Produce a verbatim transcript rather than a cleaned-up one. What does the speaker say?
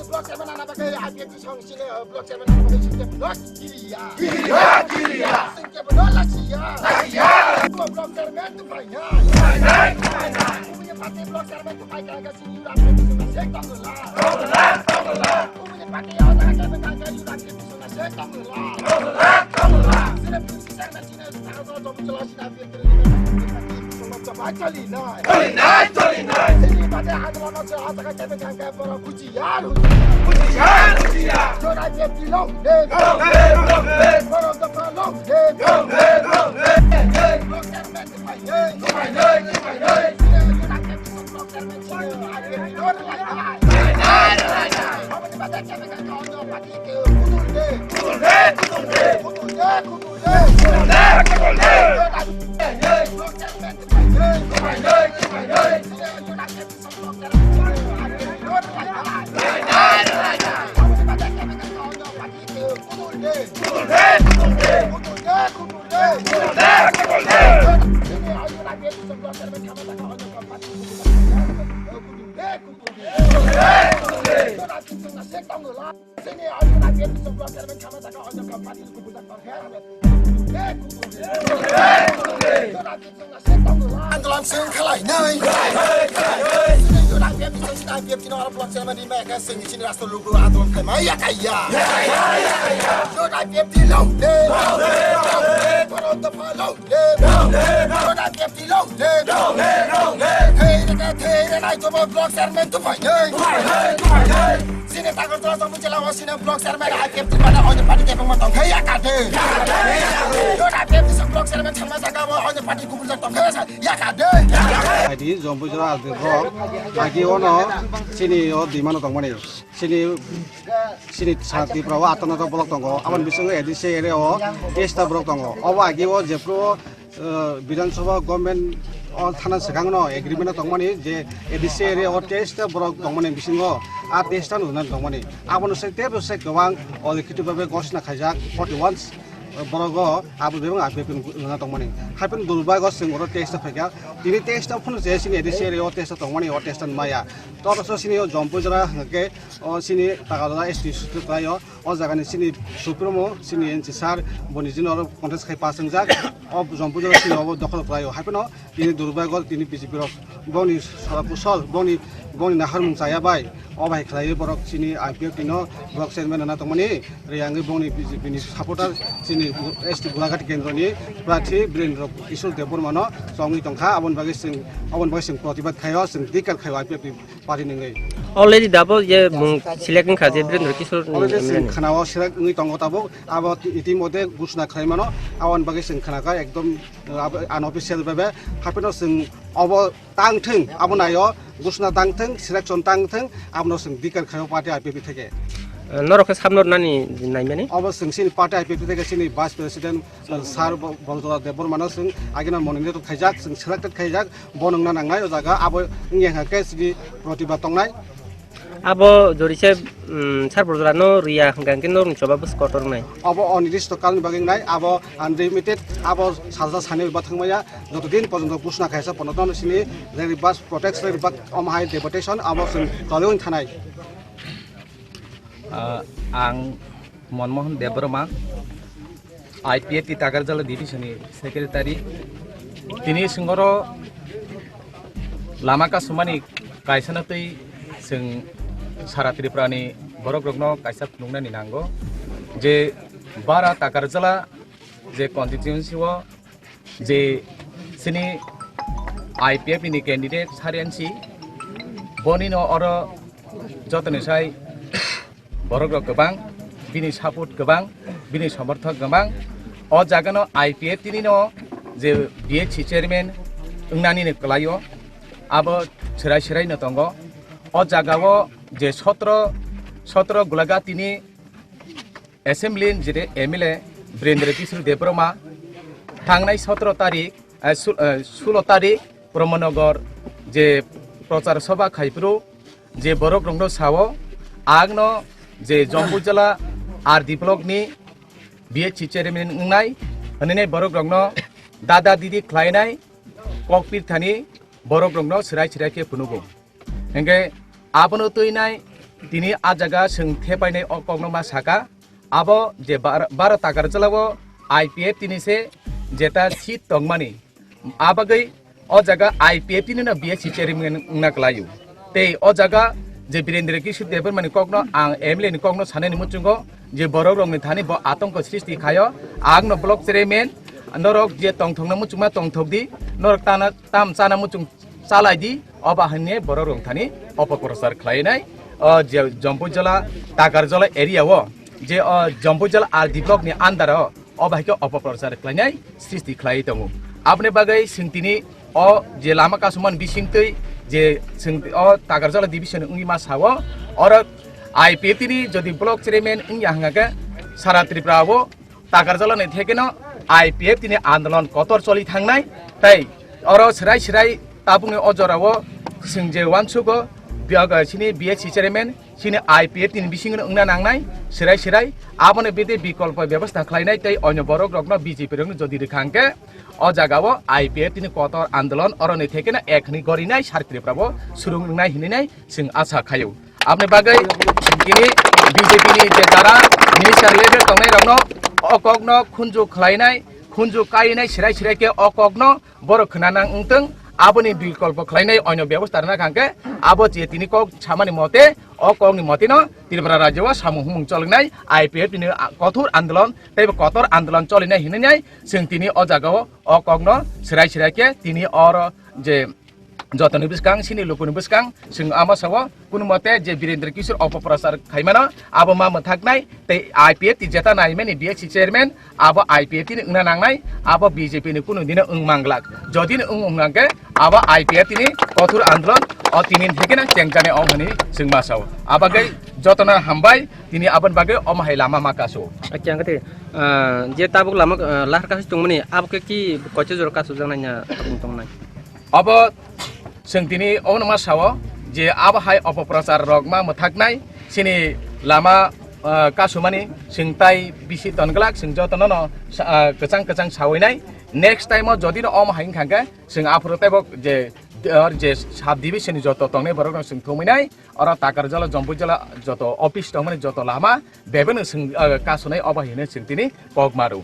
Block chairman ana bagwi I P F T song sini, block chairman ana bagwi sini, block kiriya. Kiriya, kiriya. Sini, block lasiya. Lasiya. Block chairman tu paina. Paina, paina. Kumuni party block chairman tu paina, kasi yura, sek tongla. Tongla, tongla. Kumuni party yura, sek tongla. Tongla, tongla. Sini, block chairman sini, tongla, tongla. Andalam sing khalai nai. Sini yuna I P F T sini I P F T no aro block chairman ni meka sing sini rasta lugu andalam khai maya kaya. Yuna I P F T long live. Kono to pa long live. Yuna I P F T long live. Hey re ka hey re nai to block chairman tu pai nai. Sini takar tu asam jela wa sini block chairman I P F T pada onya party tepeng ma tong kaya kade. Yuna I P F T sini block chairman sama saka wa onya party kubur jak tong kaya sa. Adi Jompui jora albi rok agi ono sini o dui mano tongmani sini sini sa Tripura o atano to block tongo aboni bisingo A D C area o teista block tongo obo agi o jepro Bidhan Sabha government o thana swkang no agreement o tongmani je A D C area o teista block tongmani bisingo a teista no tongmani abono se tebo se kwbang o likhito bhabe gosna khaijak forty one borogo abo bebak I P F T rwna tongmani. Haipeno durbago chwng oro test phaikha. Tini test phano je sini A D C area o test tongmani, o test maya. Toro so sini o Jompui jora hwnkhe o sini Takarjala S T sutro khlaio. O jagani sini Supremo sini N C sir boni jino oro contest khai pass wngjak. O Jompui jora sini obo dokhol khlaio. Haipeno tini durbago tini B J P rok bongni sora kusol bongni bongni naharmung chaya bai. O bai khlaiwi borok chini I P F T no block chairman rwna tongmani, riyangwi bongni B J P ni supporter chini S T Golaghat kendroni prarthi Birendra Kishore Debbarma no chongwi tongkha, aboni bagwi chwng, aboni bagwi chwng protibad khaio, chwng dikar khaio I P F T party nungwi. Already dabo je mung select wngkha je Birendra Kishore ni Already chwng M L A ni. Khwnao select wngwi tongo tabuk, abo itimodhe ghosna khlai mano, aboni bagwi chwng khwnakha ekdom, uh, abo unofficial bhabe, hapheno chwng obo tang thung, abo naio, ghosna tang thung, selection tang thung, abono chwng dikar khaio party I P F T theke. Eh, norok khe samno rwnani naimani? Obo chwng chini party I P F T theke chini vice president, eh, sir Bo-, Boljola Debbarmano chwng agino nominated khaijak, chwng selected khaijak, bo nungna nangnai o jaga, abo wngya hwnkhe chini protibad tongnai. Abo jori se, mm, sar borjora no riya hwnkha hwnkhe norokni choba bwswk kotor wngnai. Abo onirishto kalni bagwi wngnai, abo unlimited, abo salsa sani ba thangmaya, joto din porjonto ghosna khaisa pono tono sini rally bus protest rally bus omo hai deputation abo chwng toliwi thanai. Ah, ang Monmohan Debbarma, I P F T Takarjala division ni secretary. Tini singoro lama kasumani kaisano twi chwng sara Tripura ni borok rokno kaisa phunuknani nango je bara Takarjala je constituency o je chini I P F ni candidate sariansi bonino oro jotoni sai borok rok kwbang, bini support kwbang, bini somorthok kwbang. O jagano I P F T ni no je B H C chairman wngnani ni kwlaio, abo chwrai chwrai no tongo. O jagao je sotro, sotro Gulagati ni assembly ni je M L A Birendra Kishore Debbarma thangnai sotro tarik, eh, sul-, eh, sulo tarik Pramanagar je prochar sabha khaiphuru je borok rokno sao, agno je Jompui jala R D block ni B H C chairman wngnai, hwnwi borok rokno dada didi khlainai, kokpir thani borok rokno chwrai chwrai khe phunugo. Hingke Abono twi nai tini a jaga chwng thepainai o kokno ma saka. Abo je bar-, baro Takarjala o I P F tini se jeta seat tongmani. Abagwi o jaga I P F tini no B S C chairman wngna kwlaio. Tei o jaga je Birendra Kishore Debbarma ni kokno ang M L A ni kokno sanani muchungo je borok rokni thani bo atongko srishti khaio. Ang no block chairman norok je tongthokna muchungma tongthok di, norok tana tam chana muchung chalai di, oba hinwi borok rok thani opoprochar khlainai. O je Jampuijala, Takarjala area o, je o Jampuijala R D block ni under o, oba haikhe opoprochar khlainai srishti khlai tongo. Aboni bagwi chwng tini o je lama kasumani bisingtwi je chwng o Takarjala division wngwi ma sao, oro I P F tini jodi block chairman wngya hwnkha khe sara Tripura o Takarjala ni thekeno I P F tini andolon kotor choli thangnai, tei oro srai srai tabukni o jorao chwng je uansugo biyaga chini B S C chairman chini I P F tini bisingo wngna nangnai srai srai, aboni bide bikolpo bebostha khlainai tei onyo borok rokno B J P rokno jodi rwkha hwnkhe o jagao I P F tini kotor andolon oroni thekeno ek hwnwi gorinai sar Tripura bo surung wngnai hinwi nai chwng asa khaio. Aboni bagwi tini B J P ni je jara minister level tongnai rokno o kokno khunju khlainai, khunju kainai, sirai sirai khe o kokno borok khna nang wngtwng, aboni bikolpo khlainai onyo bebostha rwna kha hwnkhe abo je tini kok samani mote o kokni motino Tripura rajyo o samung humung choloknai I P F ni kothor andolon tei bo kotor andolon cholinai hinwi nai chwng tini o jagao o kokno sirai sirai khe tini oro je jotoni bwskang, chini lukuni bwskang, chwng ama sao, kunu mote je Birendra Kishore opoprochar khaimano, abo ma mwthaknai, tei I P F ti jeta naimani B S C chairman, abo I P F ti ni wngna nangnai, abo B J P ni kunu dino wng manglak. Jodi ni wng wng hwnkhe, abo I P F ti ni kothor andolon, o tini thekeno chengjaknai ong hwnwi chwng ma sao. Abagwi jotono hambai, tini aboni bagwi omo hai lama ma kasu. Acha, ang khe, ah, je tabuk lama, ah, lahar kasu tongmani, abo khe ki koicha jora kasu jaknai ya tabuk tongnai? Abo chwng tini obono ma sao je abo hai opoprochar rok ma mwthaknai chini lama, ah, kasumani chwng tai bisi tonglak chwng jotono no sa-, ah, kwchang kwchang sawi nai. Next time o jodi no omo hai wngkha khe chwng aphuru teibo je, or je sub division ni joto tongnai borok no chwng thumwi nai, oro Takarjala, Jampuijala joto office tongmani joto lama bebeno chwng, ah, kasunai obo hinwi chwng tini kok maru.